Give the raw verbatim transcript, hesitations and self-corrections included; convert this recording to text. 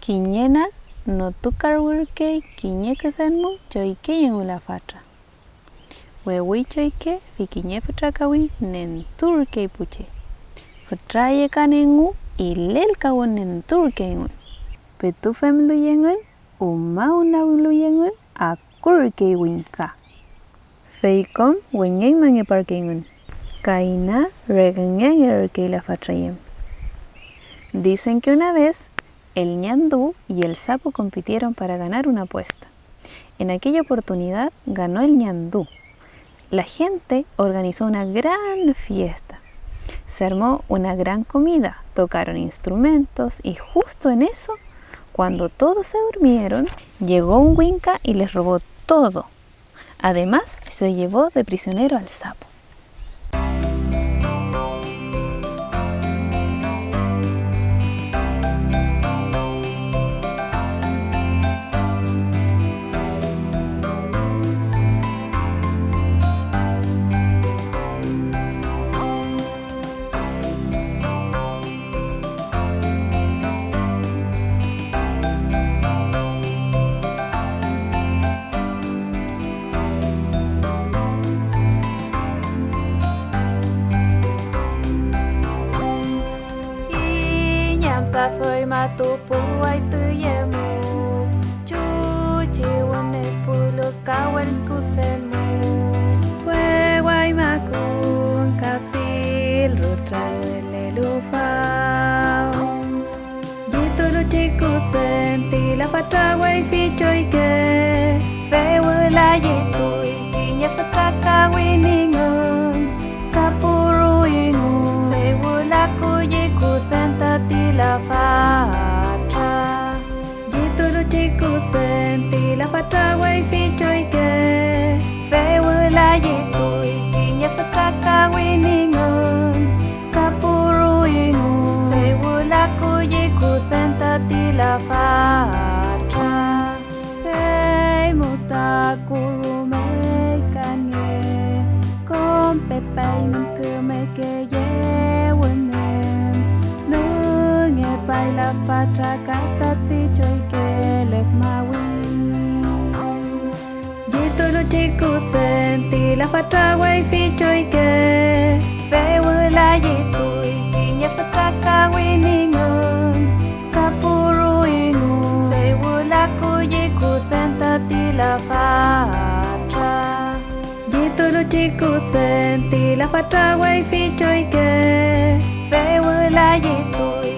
Kiñe nag notukarwürkey kiñe küdenmu choykey engu lafatra. Wewi choyke fey kiñe fütra kawiñ nenturkey pu che. Fütra yekan engu ilelkawün nenturkey engün. Petu femluy engün, umawünagluy engün, akurkey wingka. Fey kom weñeñmangeparkeyngün, ka ina regngengerkey lafatra yem. Dicen que una vez el ñandú y el sapo compitieron para ganar una apuesta. En aquella oportunidad ganó el ñandú. La gente organizó una gran fiesta. Se armó una gran comida, tocaron instrumentos y justo en eso, cuando todos se durmieron, llegó un wingka y les robó todo. Además, se llevó de prisionero al sapo. Kiñe am ta doy matu puway tüyemu, chuchi wüne pulu ka wellkuden mu. Puway makun ka fill rütra mülelu faw. Llitulu chi kuden ti lafatra wayfi choyke, fey wüla llituy kiñe fütra kawiñ engün, ka puruy engu, fey wüla kulli kuden tati lafatra. Llitulu chi kuden ti lafatra wayfi choyke, fey wüla llituy kiñe fütra kawiñ engün. Ka puruy engu, fey wüla kulli kuden tati lafatra. Fey mu ta kurumey kange, kom pepayngün kümeke yewün em. Nüngepay lafatra ka tati choyke lefmawi. Llitulu chi kuden ti lafatra wayfi choyke, fey wüla llituy kiñe fütra kawiñ engün, ka puruy engu, fey wüla kulli kuden tati lafatra. Llitulu chi kuden ti lafatra wayfi choyke, fey wüla llituy